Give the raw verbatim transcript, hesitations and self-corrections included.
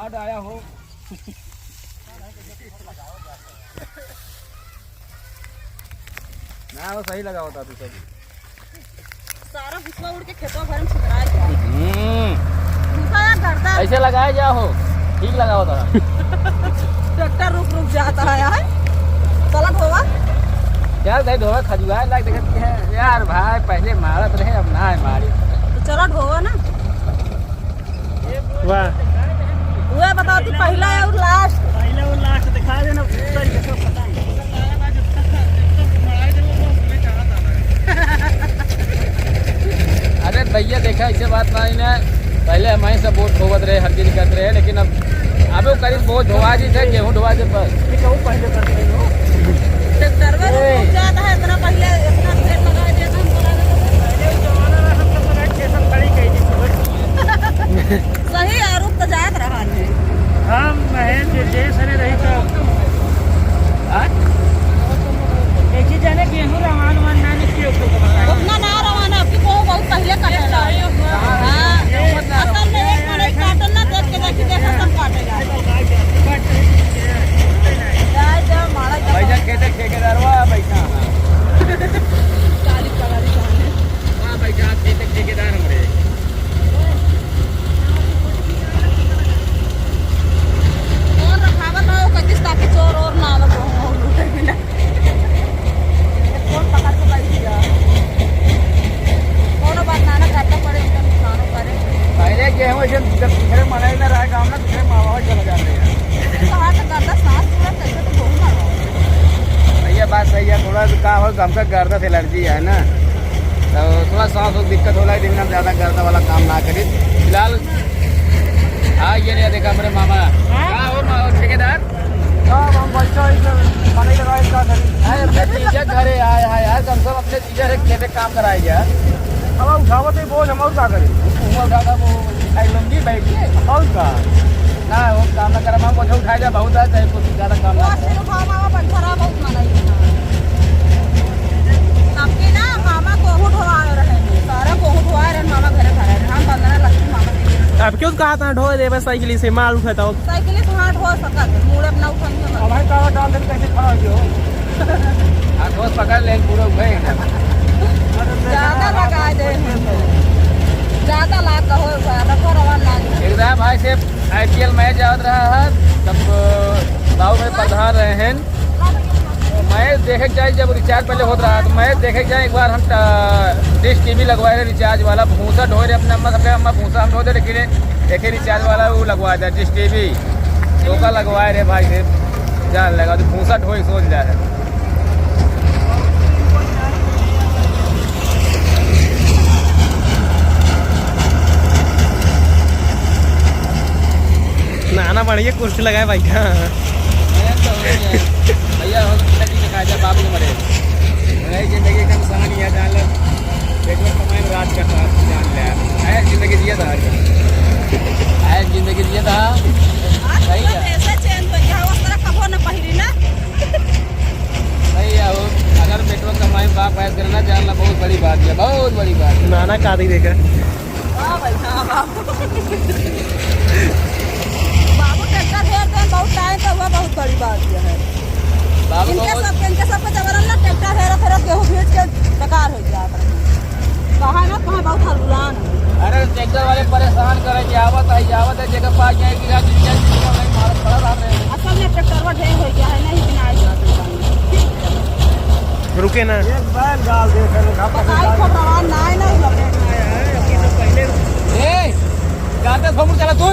आया हो। ना, वो सही लगा होता तू सब। सारा भुसवा उड़ के खेतवा भरे में छितराए गया। हम्म। भूसा यार डरता है। ऐसे लगाए जा हो, ठीक लगा होता। ट्रैक्टर रुक रुक जाता है यार। चला ढोवा। यार, नहीं ढोवा, खजुआए लाग देखत है। यार भाई, पहले मारत रहे, अब ना है मारी। तो चला ढोवा ना। वाह। उहे बताओ तू, पहला और लास्ट। पहला और लास्ट दिखा देना, ऊपर के सब पता है। अरे भैया, देखा, ऐसे बात ना है ना। पहले हमारे सब बोझ ढोवत रहे, हर चीज करत रहे, लेकिन अब, अब वो करीब बोझ ढोवा जी थे, गेहूं ढोवा जी बस। ये कहूँ पहले करते हैं लोग। ट्रैक्टर में ए। रुक जाता है, इतना पहले, इतना देर लगा देता, हम बोला था। पहले वो जमाना में हम लोग लगा के सब खड़ी कही थी, सुबह। सही है, रुक तो जात रहा है। हम महेंद्र जे सरे रही तो। हाँ? एक ही जाने गेहूं रवान वान ना निकले ऊपर को बताया। उतना ना रवाना, आपकी को बहुत पहले कटे ला। हाँ। असल में एक मिनट काटन ना, देख के, देख के, देखा सब काटे ला। जाए, जाए, मारा जाए। भैया, खेते ठेकेदारवा बैठा है। चालीस पगारी चाहे। हाँ, बैठा, खेते ठेकेदार हमरे। कौन रखावत हो, कचिस ताकि चोर और ना आवत हो, हम लूटे बिना। कौन पकड़ के बैठ गया? कौनो बात ना, ना करना पड़े, इनका नुकसानो करे। पहले गेहूं ऐसे जब दूसरे मनाई ना रहा काम ना, दूसरे मावा चला जाते हैं। तो हाथ गर्दा सांस पूरा कैसे तो बहुत मारो। भैया, बात सही है, थोड़ा सा का हो, हमका गर्दा से एलर्जी है ना, तो थोड़ा सांस में दिक्कत होला, लेकिन हम ज्यादा गर्दा वाला काम ना करी। फिलहाल हाँ, ये नहीं देखा हमारे मामा। हाँ? का हो मा-, ठेकेदार? साहब, हम बैठा ही सर, पानी लगा इसका सर। अरे, अपने जीजा घरे आए, आए, यार, कम से कम अपने जीजा से खेते काम कराए यार। अब उठावत ही बोझ, हम और का करें? वो उठाता, वो आई लुंगी बैठ के। और का? ना, वो काम ना करे, हम बोझ उठाए जा, बहुत है, चाहे कुछ ज्यादा काम ना वो करे। सिर्फ हम आवा बंठरा बहुत मनाई है। सबके ना मामा को उठवा रहे हैं, सारा को उठवा रहे हैं, मामा घरे भरा रहे, हम बंदना लक्ष्मी मामा के। अब क्यों कहा था ढोए देवे साइकिल से माल उठाता हो? साइकिल से हाथ हो सकत है, मूड़ अपना उठन के अब भाई, काला डाल दे, कैसे खड़ा हो गयो? हाथ होश पकड़ ले, पूरा उठे। ज्यादा लगा दे, ज्यादा लाग का हो, रखो रवान लाग। एक दाम भाई से आईपीएल मैच आवत रहा है, तब बाबू भाई प्रधान रहे हैं। मैच देखे के जाए, जब रिचार्ज पहले होत रहा, तो मैच देखे के जाए, एक बार हम टा-, डिश टीवी लगवाए रहे रिचार्ज वाला, भूसा ढोए रहे अपने अम्मा सबके, अम्मा भूसा हम ढो दे, लेकिन एक ही रिचार्ज वाला वो लगवा दे, डिश टीवी, तो का लगवाए रहे भाई से, जान लगा, तो भूसा ढोए सोच जा रहे। ना, ना, बढ़िया कुर्सी लगाए बैठा। भैया, तो हो गया। भैया, हो सकता है कि कायदा बाप को मरे। भाई, जिंदगी का इंसान ही है, जान लो। पेट में कमाई में राज करता है, जान ले। ऐसी जिंदगी जिया था हर कोई। ऐसी जिंदगी जिया था। आज सही है। ऐसा चेंज हो गया, उस तरह कबो न पहिरी ना। सही है, वो अगर पेट में कमाई में बाप ऐस करे ना, जान ला, बहुत बड़ी बात है, बहुत बड़ी बात है। ना, ना, का दी देखा। हाँ भाई, हाँ, बाबू। बाबू ट्रैक्टर हेर देन बहुत टाइम का हुआ, बहुत बड़ी बात यह है। बाबू इनके बहुत सब, इनके सबके जबरन ना ट्रैक्टर हेरत हेरत गेहूं भीज के बेकार हो गया। कहाँ ना कहाँ बहुत हलगुलान है। अरे ट्रैक्टर वाले परेशान करे कि आवत है, आवत है, जेकर पास जाए कि यार, जिंदगी का नहीं मालूम पड़ा था हमें। असल में ट्रैक्टरवा ढेर हो गया है, नहीं बिना आई जाते। रुके ना। एक बैल गाल दे, फिर उठा पकड़ बताई डाल। खबरवा नाय ना लगे। ए, गाते घूम चला तू।